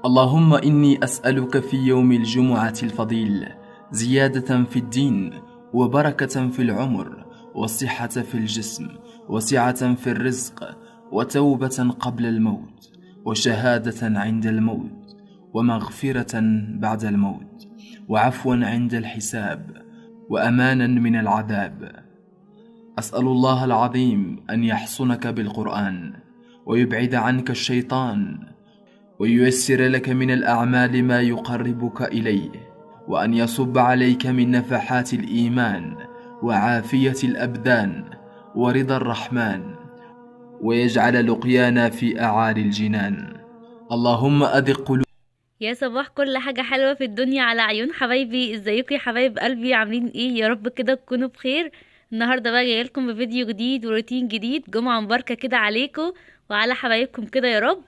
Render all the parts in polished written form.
اللهم إني أسألك في يوم الجمعة الفضيل زيادة في الدين، وبركة في العمر، وصحة في الجسم، وسعة في الرزق، وتوبة قبل الموت، وشهادة عند الموت، ومغفرة بعد الموت، وعفوا عند الحساب، وأمانا من العذاب. أسأل الله العظيم أن يحصنك بالقرآن، ويبعد عنك الشيطان، وييسر لك من الأعمال ما يقربك إليه، وأن يصب عليك من نفحات الإيمان وعافية الأبدان ورضا الرحمن، ويجعل لقيانا في أعالي الجنان. اللهم أذق قلوبنا. يا صباح كل حاجة حلوة في الدنيا على عيون حبايبي. ازيكم يا حبايب قلبي؟ عاملين ايه؟ يا رب كده تكونوا بخير. النهارده بقى جاية لكم بفيديو جديد وروتين جديد. جمعة مباركة كده عليكم وعلى حبايبكم كده يا رب.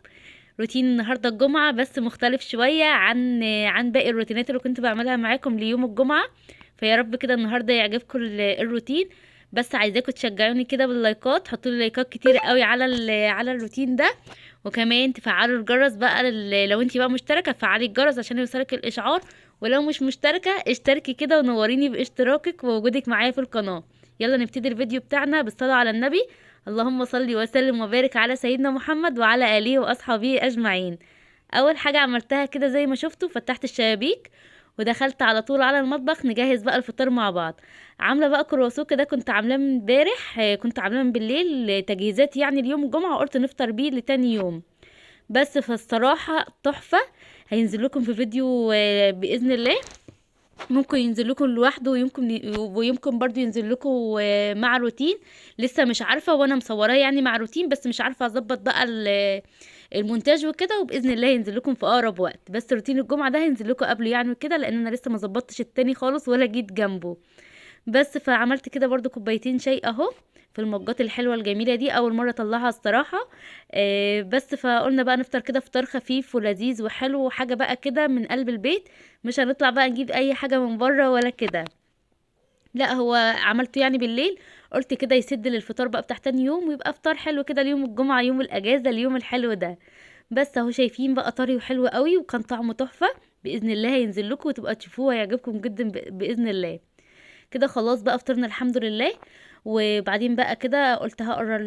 روتين النهارده الجمعة بس مختلف شوية عن باقي الروتينات اللي كنت بعملها معاكم ليوم الجمعة، فيا رب كده النهارده يعجبكم الروتين. بس عايزاكم تشجعوني كده باللايكات، حطوا لي لايكات كتير قوي على الروتين ده، وكمان تفعلوا الجرس بقى لو انتي بقى مشتركة فعلي الجرس عشان يوصلك الاشعار، ولو مش مشتركة اشتركي كده ونوريني باشتراكك ووجودك معايا في القناة. يلا نبتدي الفيديو بتاعنا بالصلاة على النبي. اللهم صل وسلم وبارك على سيدنا محمد وعلى اله واصحابه اجمعين. اول حاجة عملتها كده زي ما شفتوا، فتحت الشبابيك ودخلت على طول على المطبخ نجهز بقى الفطار مع بعض. عامله بقى كرواسون كده كنت عاملاه من امبارح، كنت عاملاه من بالليل تجهيزات يعني اليوم الجمعة، وقلت نفطر بيه لتاني يوم بس. فالصراحه تحفة، هينزل لكم في فيديو باذن الله، ممكن ينزل لكم لوحده ويمكن برضو ينزل لكم مع روتين، لسه مش عارفه، وانا مصوراه يعني مع روتين بس مش عارفه اظبط بقى المونتاج وكده، وباذن الله ينزل لكم في اقرب وقت. بس روتين الجمعة ده هينزل لكم قبله يعني وكده، لان انا لسه ما ظبطتش التاني خالص ولا جيت جنبه. بس فعملت كده برضو كوبايتين شاي اهو في المجات الحلوة الجميلة دي، اول مرة اطلعها الصراحة. بس فقلنا بقى نفطر كده فطار خفيف ولذيذ وحلو، وحاجه بقى كده من قلب البيت، مش هنطلع بقى نجيب اي حاجة من بره ولا كده. لا هو عملته يعني بالليل، قلت كده يسد للفطار بقى بتاع تاني يوم، ويبقى فطار حلو كده ليوم الجمعة، يوم الاجازة، اليوم الحلو ده. بس اهو شايفين بقى طري وحلو قوي، وكان طعمه تحفة باذن الله. هينزل لكم وتبقى تشوفوه، هيعجبكم جدا باذن الله. كده خلاص بقى فطرنا الحمد لله. وبعدين بقى كده قلت هقرا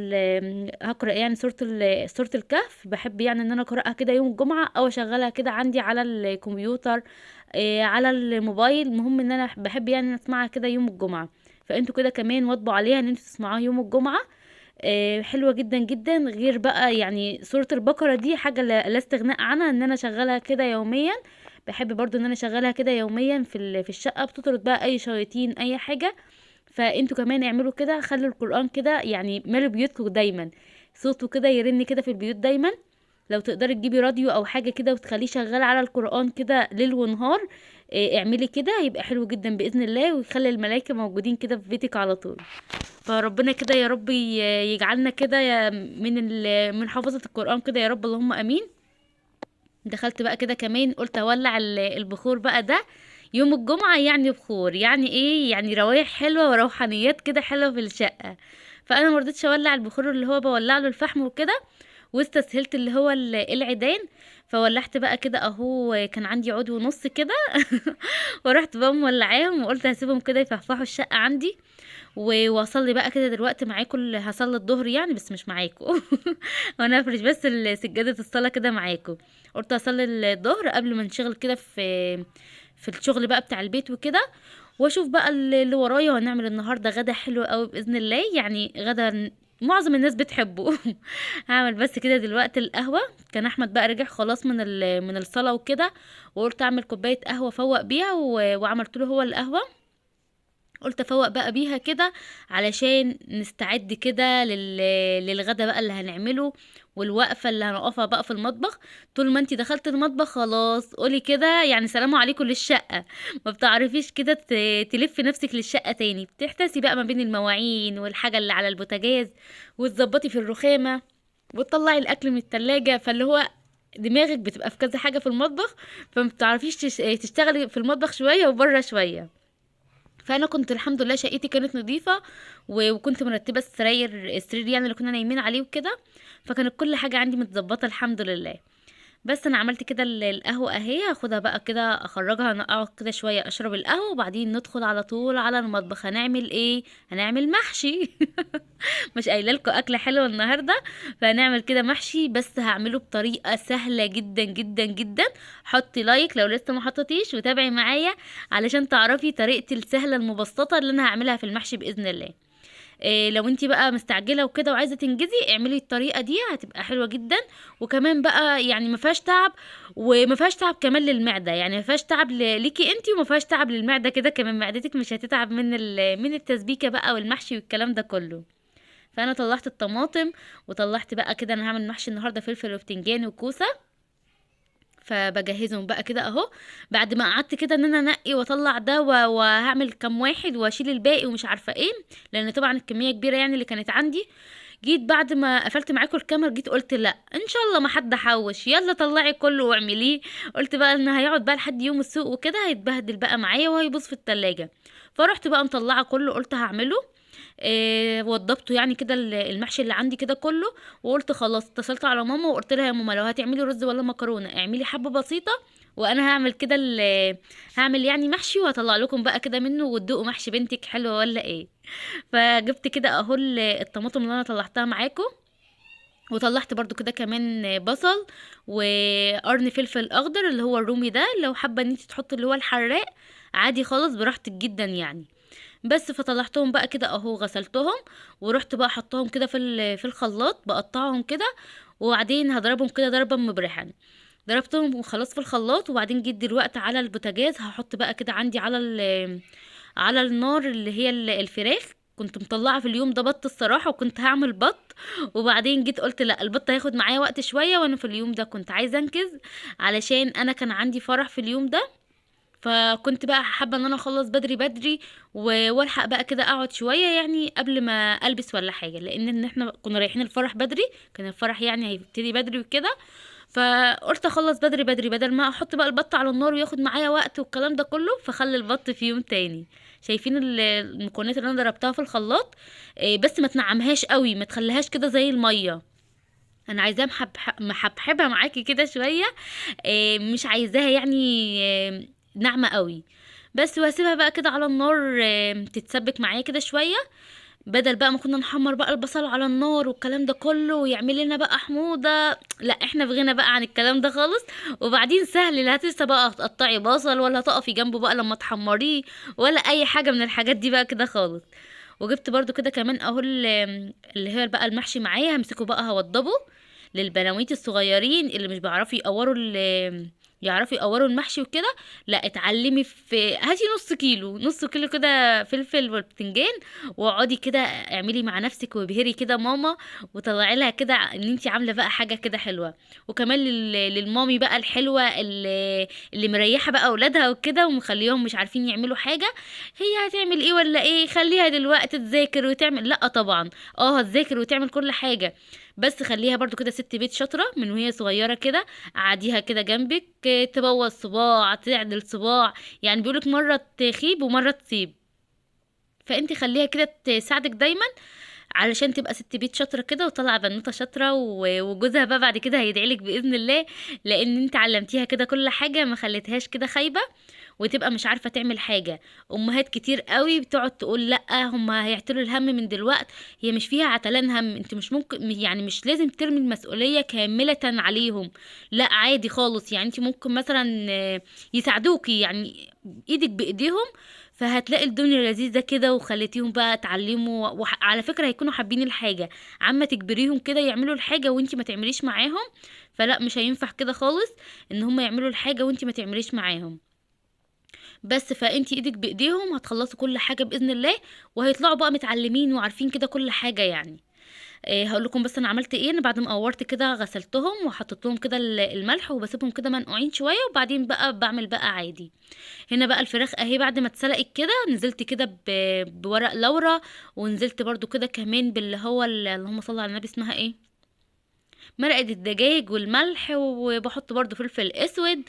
يعني سورة الكهف. بحب يعني ان انا اقراها كده يوم الجمعة، او اشغلها كده عندي على الكمبيوتر، على الموبايل. المهم ان انا بحب يعني اسمعها كده يوم الجمعة، فانتوا كده كمان واظبوا عليها ان انتوا تسمعوها يوم الجمعة. حلوة جدا جدا. غير بقى يعني سورة البقرة دي حاجة لا استغناء عنها، ان انا اشغلها كده يوميا. بحب برضو ان انا اشغلها كده يوميا في الشقة، بتطرد بقى اي شياطين اي حاجة. فانتوا كمان اعملوا كده، خلوا القرآن كده يعني مالوا بيوتكم دايما، صوته كده يرن كده في البيوت دايما. لو تقدري تجيبي راديو او حاجة كده وتخليه شغال على القرآن كده ليل ونهار، اعملي كده، هيبقى حلو جدا بإذن الله، ويخلي الملائكة موجودين كده في بيتك على طول. فربنا كده يا رب يجعلنا كده من حافظة القرآن كده يا رب، اللهم امين. دخلت بقى كده كمان قلت اولع البخور بقى ده يوم الجمعة، يعني بخور يعني ايه؟ يعني روايح حلوة وروحانيات كده حلوة في الشقة. فانا مرضتش اولع البخور اللي هو بولع له الفحم وكده، واستسهلت اللي هو العيدان. فولعت بقى كده اهو، كان عندي عود ونص كده ورحت بقى مولعاهم، وقلت هسيبهم كده يفحفحوا الشقة عندي، واصلي بقى كده دلوقتي معاكم. هصلي الظهر يعني بس مش معاكم وانا افرش بس سجادة الصلاة كده معاكم. قلت اصلي الظهر قبل ما انشغل كده في الشغل بقى بتاع البيت وكده، واشوف بقى اللي ورايا. وهنعمل النهارده غدا حلو قوي باذن الله، يعني غدا معظم الناس بتحبه هعمل بس كده دلوقتي القهوة. كان احمد بقى رجع خلاص من الصلاة وكده، وقلت اعمل كوباية قهوة فوق بيها، وعملت له هو القهوة. قلت افوق بقى بيها كده علشان نستعد كده للغدا بقى اللي هنعمله، والوقفه اللي هنقفها بقى في المطبخ. طول ما انتي دخلت المطبخ خلاص قولي كده يعني سلام عليكم للشقه، ما بتعرفيش كده تلفي نفسك للشقه تاني، بتحتسي بقى ما بين المواعين والحاجة اللي على البوتاجاز، وتظبطي في الرخامه، وتطلعي الاكل من التلاجة. فاللي هو دماغك بتبقى في كذا حاجة في المطبخ، فما بتعرفيش تشتغلي في المطبخ شوية وبره شوية. فانا كنت الحمد لله شقتي كانت نظيفة، وكنت مرتبه السرير يعني اللي كنا نايمين عليه وكده، فكانت كل حاجة عندي متظبطه الحمد لله. بس انا عملت كده القهوة اهي، هاخدها بقى كده اخرجها، اقعد كده شوية اشرب القهوة، وبعدين ندخل على طول على المطبخ. هنعمل ايه؟ هنعمل محشي. مش قايله لكم اكله حلوة النهارده؟ فهنعمل كده محشي، بس هعمله بطريقة سهلة جدا جدا جدا. حطي like لو لسه ما حطيتيش، وتابعي معايا علشان تعرفي طريقتي السهلة المبسطه اللي انا هعملها في المحشي باذن الله. إيه لو انتي بقى مستعجلة وكده وعايزه تنجزي، اعملي الطريقة دي، هتبقى حلوة جدا. وكمان بقى يعني ما فيهاش تعب، وما فيهاش تعب كمان للمعدة، يعني ما فيهاش تعب ليكي انتي، وما فيهاش تعب للمعدة كده كمان، معدتك مش هتتعب من التسبيكه بقى والمحشي والكلام ده كله. فانا طلعت الطماطم، وطلعت بقى كده انا هعمل محشي النهارده فلفل وبتنجان وكوسه، فبجهزهم بقى كده اهو. بعد ما قعدت كده ان انا انقي واطلع ده وهعمل كام واحد واشيل الباقي ومش عارفه ايه، لان طبعا الكمية كبيرة يعني اللي كانت عندي. جيت بعد ما قفلت معاكم الكاميرا، جيت قلت لا ان شاء الله ما حد حوش، يلا طلعي كله واعمليه. قلت بقى ان هيقعد بقى لحد يوم السوق وكده، هيتبهدل بقى معايا وهيبوظ في التلاجة. فروحت بقى مطلعه كله، قلت هعمله إيه، وضبته يعني كده المحشي اللي عندي كده كله. وقلت خلاص، اتصلت على ماما وقلت لها يا ماما لو هتعملي رز ولا مكرونه اعملي حبه بسيطة، وانا هعمل كده هعمل يعني محشي وهطلع لكم بقى كده منه، وتدوقوا محشي بنتك حلوة ولا ايه. فجبت كده اهو الطماطم اللي انا طلعتها معاكم، وطلعت برضو كده كمان بصل وقرن فلفل اخضر اللي هو الرومي ده، لو حابة ان انت تحطي اللي هو الحراق عادي خالص براحتك جدا يعني. بس فطلعتهم بقى كده اهو، غسلتهم ورحت بقى حطهم كده في الخلاط، بقطعهم كده، وبعدين هضربهم كده ضربه مبرحه. ضربتهم وخلاص في الخلاط. وبعدين جيت دلوقتي على البوتاجاز، هحط بقى كده عندي على النار اللي هي الفراخ. كنت مطلعه في اليوم ده بط الصراحة، وكنت هعمل بط، وبعدين جيت قلت لا البط هياخد معايا وقت شوية، وانا في اليوم ده كنت عايزه انجز علشان انا كان عندي فرح في اليوم ده، فكنت بقى حابة ان انا اخلص بدري بدري والحق بقى كده اقعد شوية يعني قبل ما البس ولا حاجة، لان ان احنا كنا رايحين الفرح بدري، كان الفرح يعني هيبتدي بدري وكده. فقلت اخلص بدري بدري بدل ما احط بقى البط على النار وياخد معايا وقت والكلام ده كله، فخلي البط في يوم تاني. شايفين المكونات اللي انا ضربتها في الخلاط، بس ما تنعمهاش قوي، ما تخليهاش كده زي المية، انا عايزاها محبحبه معاكي كده شوية، مش عايزاها يعني ناعمة قوي بس. وهسيبها بقى كده على النار، تتسبك معايا كده شوية، بدل بقى ما كنا نحمر بقى البصل على النار والكلام ده كله ويعمل لنا بقى حموضه، لا احنا في غنى بقى عن الكلام ده خالص. وبعدين سهل، لا لسه بقى تقطعي بصل ولا تقفي جنبه بقى لما تحمريه ولا اي حاجة من الحاجات دي بقى كده خالص. وجبت برضو كده كمان اهو اللي هي بقى المحشي معايا، همسكه بقى هوضبه للبناويت الصغيرين اللي مش بيعرفوا يقوروا يعرفوا يقوروا المحشي وكده. لا اتعلمي، في هاتي نص كيلو، نص كيلو كده فلفل والبتنجان، واقعدي كده اعملي مع نفسك وابهري كده ماما، وطلعي لها كده ان انتي عامله بقى حاجة كده حلوة. وكمان للمامي بقى الحلوة اللي مريحه بقى اولادها وكده ومخليهم مش عارفين يعملوا حاجة، هي هتعمل ايه ولا ايه، خليها دلوقتي تذاكر وتعمل. لا طبعا هتذاكر وتعمل كل حاجة، بس خليها برضو كده ست بيت شاطرة من وهي صغيرة كده، قعديها كده جنبك، تبوظ صباع تعدل صباع، يعني بيقولك مرة تخيب ومرة تصيب، فانت خليها كده تساعدك دايما علشان تبقى ست بيت شاطرة كده وطالعه بنوته شاطرة، وجوزها بقى بعد كده هيدعيلك باذن الله، لان انت علمتيها كده كل حاجة، ما خليتهاش كده خايبة وتبقى مش عارفه تعمل حاجة. امهات كتير قوي بتقعد تقول لا هم هيعتلوا الهم من دلوقت، هي مش فيها عتلان هم، انت مش ممكن يعني مش لازم ترمي المسؤولية كاملة عليهم، لا عادي خالص. يعني انت ممكن مثلا يساعدوكي، يعني ايدك بايديهم، فهتلاقي الدنيا لذيذة كده، وخليتيهم بقى اتعلموا. وعلى فكرة هيكونوا حابين الحاجة، عما تجبريهم كده يعملوا الحاجة وانتي ما تعمليش معاهم، فلا مش هينفع كده خالص ان هم يعملوا الحاجة وانتي ما تعمليش معاهم بس. فانتي ايدك بايديهم هتخلصوا كل حاجة باذن الله، وهيطلعوا بقى متعلمين وعارفين كده كل حاجة يعني. هقول لكم بس انا عملت ايه. انا بعد ما قورت كده غسلتهم وحطيت لهم كده الملح، وبسيبهم كده منقوعين شوية، وبعدين بقى بعمل بقى عادي. هنا بقى الفراخ اهي بعد ما اتسلقت كده، نزلت كده بورق لورا، ونزلت برضو كده كمان باللي هو اللهم صل على النبي اسمها ايه، مرقه الدجاج والملح، وبحط برده فلفل اسود.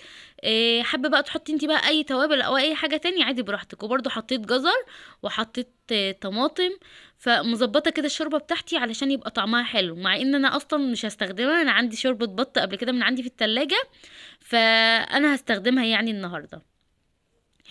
حابة بقى تحطي انت بقى اي توابل او اي حاجة تانية عادي براحتك. وبرده حطيت جزر وحطيت طماطم. فمظبطه كده الشوربة بتاعتي علشان يبقى طعمها حلو، مع ان انا اصلا مش هستخدمها، انا عندي شوربة بط قبل كده من عندي في التلاجة، فانا هستخدمها يعني النهارده.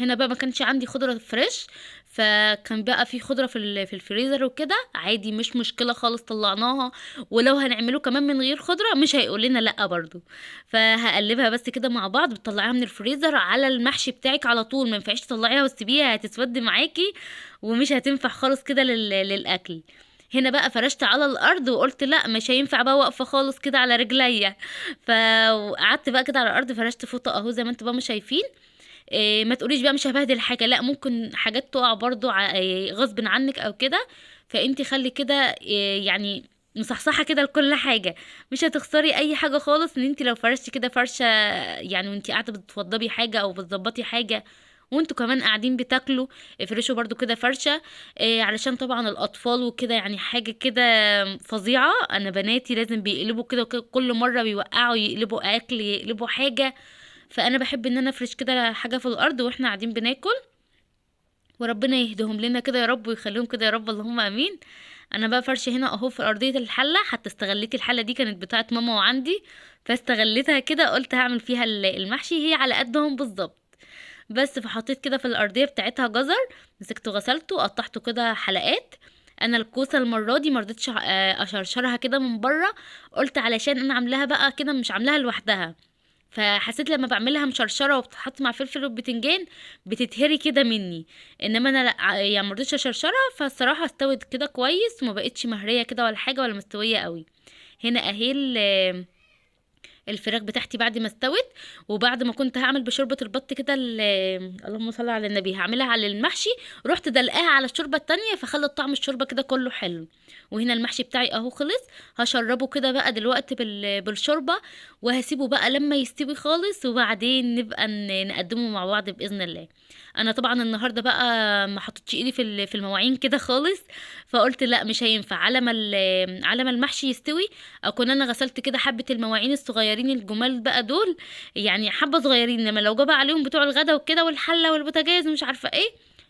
هنا بقى ما كانش عندي خضرة fresh، فكان بقى في خضرة في الفريزر وكده، عادي مش مشكلة خالص، طلعناها. ولو هنعمله كمان من غير خضرة مش هيقول لنا لا برضو. فهقلبها بس كده مع بعض. بتطلعيها من الفريزر على المحشي بتاعك على طول، ما ينفعش تطلعيها وتسيبيها، هتسود معاكي ومش هتنفع خالص كده للاكل. هنا بقى فرشت على الارض وقلت لا مش هينفع بقى واقفة خالص كده على رجليا، فقعدت بقى كده على الارض، فرشت فوطه اهو زي ما انتوا بقى مش شايفين. ما تقوليش بقى مش هبهدل حاجة، لا ممكن حاجات تقع برضو غصب عنك او كده، فانتي خلي كده يعني مصحصحه كده لكل حاجة، مش هتخسري اي حاجة خالص. ان انتي لو فرشتي كده فرشه يعني وانتي قاعدة بتوضبي حاجة او بتظبطي حاجة، وانتوا كمان قاعدين بتاكلوا افرشوا برضو كده فرشه، علشان طبعا الاطفال وكده، يعني حاجة كده فظيعة. انا بناتي لازم بيقلبوا كده كل مرة بيوقعوا، يقلبوا اكل، يقلبوا حاجة، فانا بحب ان انا افرش كده حاجة في الارض واحنا قاعدين بناكل. وربنا يهديهم لنا كده يا رب ويخليهم كده يا رب، اللهم امين. انا بقى فرشه هنا اهو في ارضية الحلة، حتى استغليت الحلة دي كانت بتاعه ماما وعندي، فاستغلتها كده قلت هعمل فيها المحشي، هي على قدهم بالظبط بس. فحطيت كده في الارضية بتاعتها جزر، مسكته غسلته قطعته كده حلقات. انا الكوسه المرة دي ما رضيتش اشرشرها كده من بره، قلت علشان انا عاملاها بقى كده مش عاملاها لوحدها، فحسيت لما بعملها مشرشره وبتتحط مع فلفل وبتنجان بتتهري كده مني، انما انا لا يعني ما رضيتش اشرشرها، فالصراحه استوت كده كويس وما بقتش مهريه كده ولا حاجة ولا مستوية قوي. هنا اهي الفراخ بتاعتي بعد ما استوت، وبعد ما كنت هعمل بشوربه البط كده اللهم صل على النبي، هعملها على المحشي، رحت دلقاها على الشوربة التانية، فخلت طعم الشوربة كده كله حلو. وهنا المحشي بتاعي اهو خلص، هشربه كده بقى دلوقتي بالشوربه، وهسيبه بقى لما يستوي خالص، وبعدين نبقى نقدمه مع بعض باذن الله. انا طبعا النهارده بقى ما حطيتش ايدي في المواعين كده خالص، فقلت لا مش هينفع، على ما المحشي يستوي اكون انا غسلت كده حبه المواعين الصغيرين الجمال بقى دول، يعني حبه صغيرين، انما لو جاب عليهم بتوع الغدا وكده والحله والبوتاجاز ومش عارفه ايه،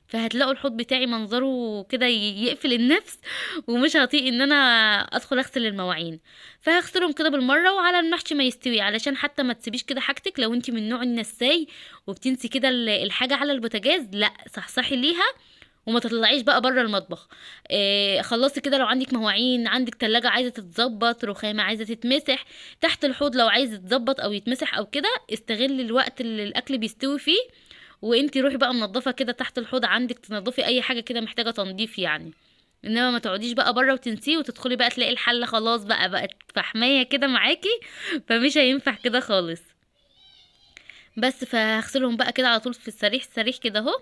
فهتلاقوا الحوض بتاعي منظره كده يقفل النفس، ومش هطيق ان انا ادخل اغسل المواعين، فهغسلهم كده بالمرة وعلى المحشي ما يستوي، علشان حتى ما تسيبيش كده حاجتك. لو انت من نوع النساي وبتنسي كده الحاجة على البوتاجاز، لا صحصحي ليها وما تطلعيش بقى بره المطبخ. خلصي كده، لو عندك مواعين، عندك تلاجة عايزه تتظبط، رخامه عايزه تتمسح، تحت الحوض لو عايزه تتظبط او يتمسح او كده، استغلي الوقت اللي الاكل بيستوي فيه، وانتي روحي بقى منظفه كده تحت الحوض عندك، تنظفي اي حاجة كده محتاجه تنظيف يعني، انما ما تقعديش بقى بره وتنسيه وتدخلي بقى تلاقي الحلة خلاص بقى بقت فحميه كده معاكي، فمش هينفع كده خالص. بس فهغسلهم بقى كده على طول في السريع السريع كده اهو.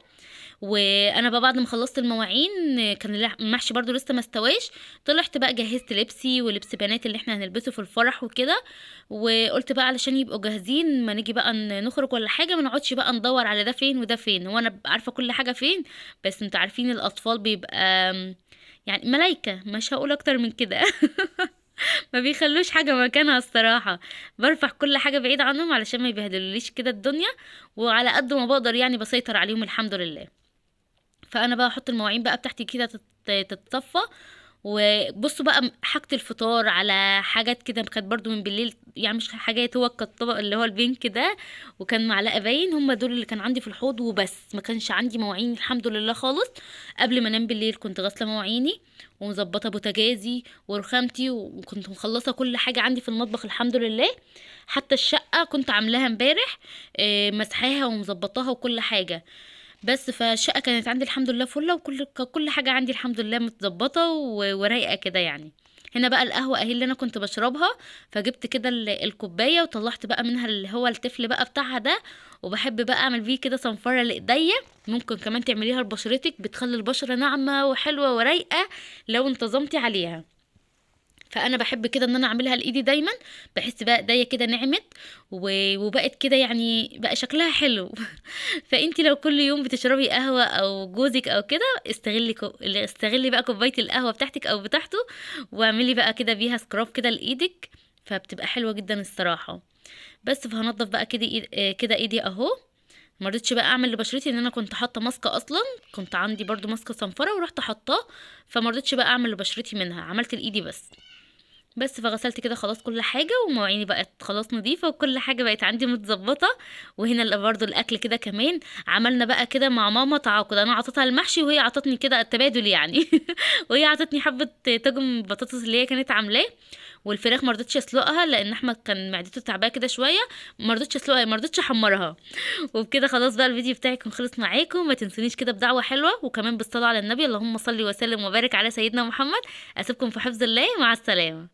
وانا بقى بعد ما خلصت المواعين كان المحشي برضو لسه ما استواش، طلعت بقى جهزت لبسي ولبس بنات اللي احنا هنلبسه في الفرح وكده، وقلت بقى علشان يبقوا جاهزين ما نيجي بقى نخرج ولا حاجة، ما نقعدش بقى ندور على ده فين وده فين، هو انا عارفه كل حاجة فين، بس انتوا عارفين الاطفال بيبقى يعني ملايكة، مش هقول اكتر من كده ما بيخلوش حاجة مكانها الصراحة، برفع كل حاجة بعيد عنهم علشان ما يبهدلوليش كده الدنيا، وعلى قد ما بقدر يعني بسيطر عليهم الحمد لله. فانا بقى احط المواعين بقى بتاعتي كده تتصفى. وبصوا بقى حاجة الفطار على حاجات كده كانت برضو من بالليل، يعني مش حاجات، هو كان الطبق اللي هو البينك ده وكان معلقة باين، هم دول اللي كان عندي في الحوض وبس، ما كانش عندي مواعين الحمد لله خالص. قبل ما انام بالليل كنت غاسلة مواعيني ومظبطة بوتاجازي ورخامتي، وكنت مخلصة كل حاجة عندي في المطبخ الحمد لله. حتى الشقة كنت عاملاها امبارح، مسحاها ومظبطاها وكل حاجة بس. فالشقة كانت عندي الحمد لله فلة، وكل كل حاجة عندي الحمد لله متظبطة ورايقة كده يعني. هنا بقى القهوة اهي اللي انا كنت بشربها، فجبت كده الكوباية وطلعت بقى منها اللي هو التفل بقى بتاعها ده، وبحب بقى اعمل بيه كده صنفرة لايديا، ممكن كمان تعمليها لبشرتك، بتخلي البشرة ناعمة وحلوة ورايقة لو انتظمتي عليها. فانا بحب كده ان انا اعملها لايدي دايما، بحس بقى ايديا كده نعمت وبقت كده يعني بقى شكلها حلو فانتي لو كل يوم بتشربي قهوة او جوزك او كده، استغلي بقى كوباية القهوة بتاعتك او بتاعته، واعملي بقى كده بيها scrub كده لايدك، فبتبقى حلوة جدا الصراحة. بس فهنضف بقى كده كده ايدي اهو. ما رضيتش بقى اعمل لبشرتي ان انا كنت حاطه ماسكه اصلا، كنت عندي برضو ماسكه صنفره ورحت حاطاه، فما رضيتش بقى اعمل لبشرتي منها، عملت لايدي بس. بس فغسلت كده خلاص كل حاجة، ومواعيني بقت خلاص نظيفة، وكل حاجة بقت عندي متظبطه. وهنا برضو الاكل كده كمان عملنا بقى كده مع ماما تعاقد، انا عطيتها المحشي وهي عطتني كده التبادل يعني وهي عطتني حبه طاجن بطاطس اللي هي كانت عاملاه، والفراخ ما رضيتش اسلقها لان احمد كان معدته تعبانة كده شوية، ما رضيتش اسلقها، ما رضيتش احمرها. وبكده خلاص بقى الفيديو بتاعي يكون خلص معاكم. ما تنسونيش كده بدعوة حلوة، وكمان بالصلاة على النبي، اللهم صل وسلم وبارك على سيدنا محمد. اسيبكم في حفظ الله، مع السلامة.